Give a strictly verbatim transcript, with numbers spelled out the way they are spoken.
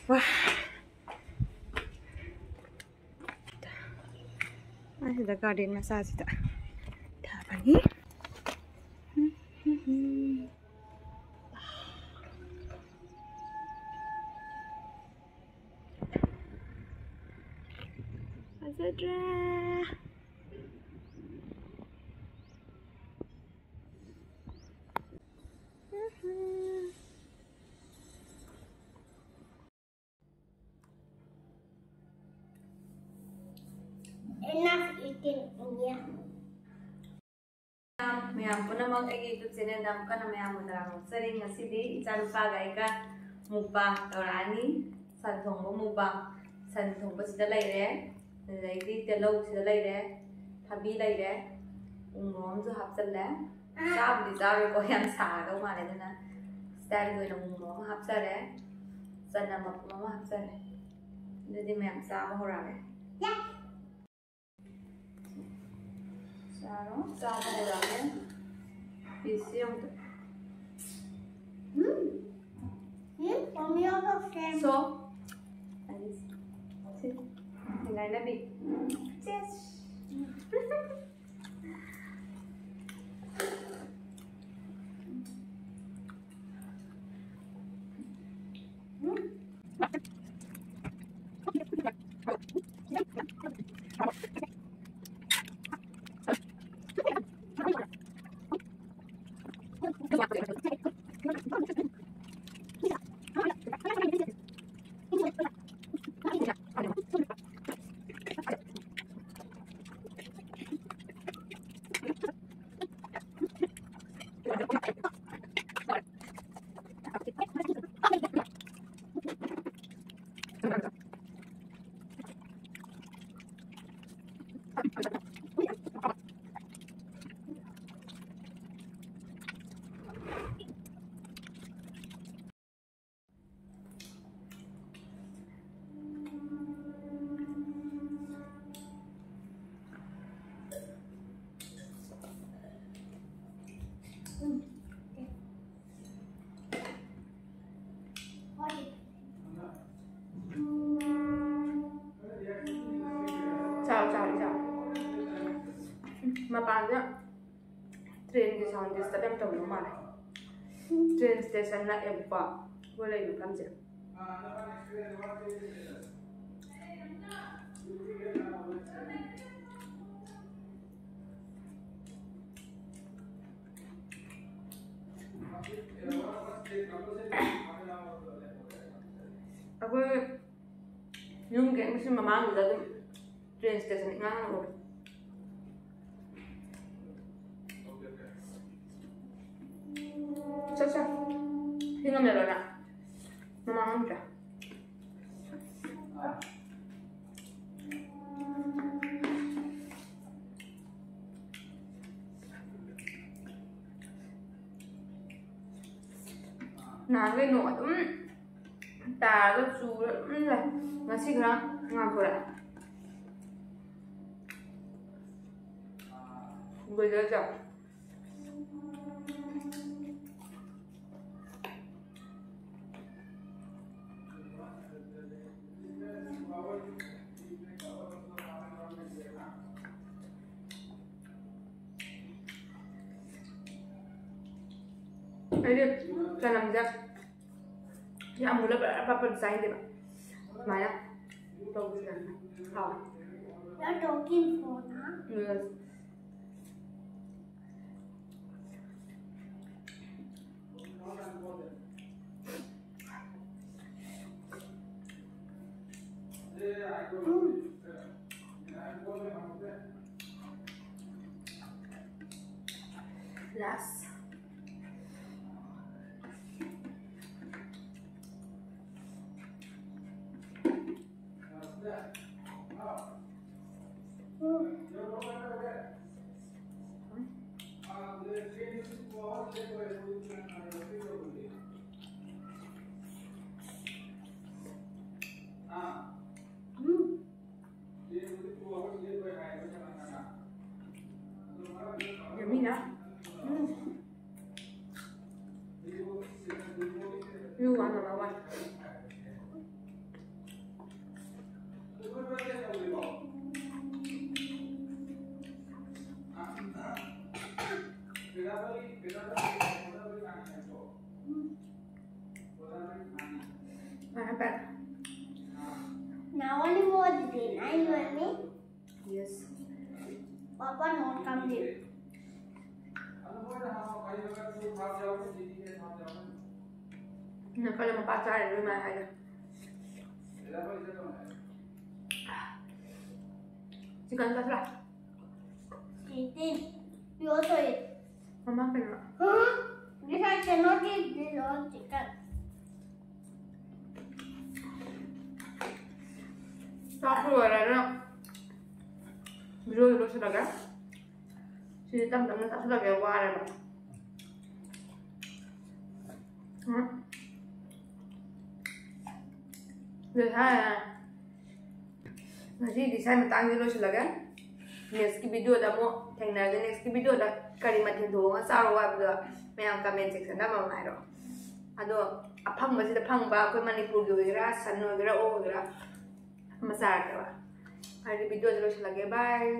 ꯋꯥ꯫ ꯑꯁꯤꯗ garden ꯃꯆꯥꯁꯤꯗ ꯊꯥꯕꯅꯤ꯫ ꯐꯖꯗ꯭ꯔꯥ? Enough eating, yeah. ꯃꯌꯥꯝ ꯄꯨꯝꯅꯃꯛ ꯑꯩꯒꯤ YouTube channelꯗ ꯑꯃꯨꯛ ꯍꯟꯅ ꯃꯌꯥꯝꯕꯨ ꯇꯔꯥꯝꯅ ꯑꯣꯛꯆꯔꯤ꯫ ꯉꯁꯤꯗꯤ ꯏꯆꯥꯅꯨꯄꯥꯒ ꯑꯩꯒ mukbang ꯇꯧꯔꯛꯑꯅꯤ꯫ ꯁꯟ ꯊꯣꯡꯕ mukbang꯫ ꯁꯟ ꯊꯣꯡꯕꯁꯤꯗ ꯂꯩꯔꯦ, ꯑꯗꯨꯗꯩꯗꯤ ꯇꯤꯜꯍꯧꯁꯤꯗ ꯂꯩꯔꯦ, ꯊꯕꯤ ꯂꯩꯔꯦ, ꯎ ꯃꯣꯔꯣꯛ ꯑꯃꯁꯨ ꯍꯥꯞꯆꯜꯂꯦ꯫ ꯆꯥꯕꯨꯗꯤ ꯆꯥꯔꯣꯏꯀꯣ, ꯌꯥꯝ ꯁꯥꯒꯗꯧ ꯃꯥꯜꯂꯦ, ꯑꯗꯨꯅ styleꯒꯤ ꯑꯣꯏꯅ ꯎ ꯃꯣꯔꯣꯛ ꯑꯃ ꯍꯥꯞꯆꯔꯦ, ꯆꯅꯝ ꯃꯄꯨꯝ ꯑꯃ ꯍꯥꯞꯆꯔꯦ꯫ ꯑꯗꯨꯗꯤ ꯃꯌꯥꯝ ꯆꯥꯕ ꯍꯧꯔꯛꯑꯒꯦ꯫ ꯆꯥꯔꯣ, ꯆꯥꯕ ꯍꯧꯔꯛꯑꯒꯦ꯫ ꯄꯤꯁꯁꯤ ꯑꯃꯨꯛꯇ꯫ ꯎꯝ, ꯎꯝ, for me also same. So, ꯑꯅꯤꯁꯤ꯫ ꯁꯤ, ꯁꯤ ꯉꯥꯏꯅꯕꯤ꯫ Cheers. ꯃꯄꯥꯟꯗ ꯇ꯭ꯔꯦꯟꯒꯤ ꯁꯥꯎꯟ ꯗꯤꯁꯇꯔꯕ ꯌꯥꯝ ꯇꯧꯗꯧ ꯃꯥꯜꯂꯦ꯫ ꯇ꯭ꯔꯦꯟ ꯁ꯭ꯇꯦꯁꯟ ꯅꯛꯑꯦꯕꯀꯣ ꯑꯩꯈꯣꯏ ꯂꯩ ꯃꯐꯝꯁꯦ꯫ ꯑꯩꯈꯣꯏ ꯌꯨꯝꯒꯤ ꯍꯦꯛ ꯃꯃꯥꯡꯗꯨꯗ ꯑꯗꯨꯝ ꯇ꯭ꯔꯦꯟ ꯁ꯭ꯇꯦꯁꯟ ꯏꯉꯥꯡ ꯉꯥꯡꯉ ꯎꯔꯦ꯫ ꯆꯠꯁꯦ꯫ ꯁꯤ ꯉꯝꯖꯔꯣꯏ ꯅꯪ? ꯃꯃꯥꯡ ꯉꯝꯗ꯭ꯔꯥ? ꯅꯍꯥꯟꯈꯩ ꯅꯣꯡ ꯑꯗꯨꯝ ꯇꯥꯔꯒ ꯆꯨꯔ ꯑꯗꯨꯝ ꯂꯩ꯫ ꯉꯁꯤ ꯈꯔ ꯉꯥꯟꯊꯣꯔꯛꯑꯦ꯫ ꯋꯦꯗꯔꯁꯦ꯫ ꯑꯩꯗꯤ ꯆꯅꯝꯁꯦ ꯌꯥꯝ ꯃꯨꯜꯂ ꯕꯔ ꯕꯔ ꯕꯔ ꯆꯥꯏꯗꯦꯕ꯫ ꯁꯨꯃꯥꯏꯅ ꯇꯧꯕꯁꯤꯅ ꯍꯥꯎꯋꯦ꯫ You're talking phone, huh? Um. Last. Um. ꯌꯝꯃꯤꯅ? Um. Now only more than I learn me. Yes. Papa not come there. ꯅꯪ ꯀꯔꯝꯕ ꯄꯥ ꯆꯥꯔꯤꯅꯣ ꯏꯃꯥ ꯍꯥꯏꯗꯣ? Chicken ꯆꯥꯁꯤꯔꯥ? Eating. You also eat. ꯃꯃꯥ ꯀꯩꯅꯣ? Huh? This I cannot eat this all chicken. ꯆꯥꯛꯁꯨ ꯂꯣꯏꯔꯦ ꯑꯗꯨꯅ ꯚꯤꯗꯤꯑꯣꯗꯣ ꯂꯣꯏꯁꯤꯜꯂꯒꯦ꯫ ꯁꯤꯗꯤ ꯇꯞ ꯇꯞꯅ ꯆꯥꯁꯤꯜꯂꯒꯦ, ꯋꯥꯔꯦꯕ꯫ ꯎꯝ꯫ ꯑꯗꯨ ꯍꯥꯏꯔꯦ꯫ ꯉꯁꯤꯗꯤ ꯁ꯭ꯋꯥꯏ ꯃꯇꯥꯡꯁꯤꯗ ꯂꯣꯏꯁꯤꯜꯂꯒꯦ꯫ Next ꯀꯤ ꯚꯤꯗꯤꯑꯣꯗ ꯑꯃꯨꯛ ꯊꯦꯡꯅꯔꯒꯦ꯫ Next ꯀꯤ ꯚꯤꯗꯤꯑꯣꯗ ꯀꯔꯤ ꯃꯊꯦꯜ ꯊꯣꯡꯉꯒ ꯆꯥꯔꯣ ꯍꯥꯏꯕꯗꯣ ꯃꯌꯥꯝ comment section ꯗ ꯑꯃꯃꯝ ꯍꯥꯏꯔꯣ꯫ ꯑꯗꯣ ꯑꯐꯪꯕꯁꯤꯗ ꯐꯪꯕ ꯑꯩꯈꯣꯏ ꯃꯅꯤꯄꯨꯔꯒꯤ ꯑꯣꯏꯒꯦꯔꯥ, ꯁꯟ ꯑꯣꯏꯒꯦꯔꯥ, ꯑꯣꯛ ꯑꯣꯏꯒꯦꯔꯥ ꯑꯃ ꯆꯥꯔꯒꯦꯕ꯫ ꯍꯥꯏꯗꯤ ꯚꯤꯗꯤꯑꯣꯁꯦ ꯂꯣꯏꯁꯤꯜꯂꯒꯦ꯫ Bye꯫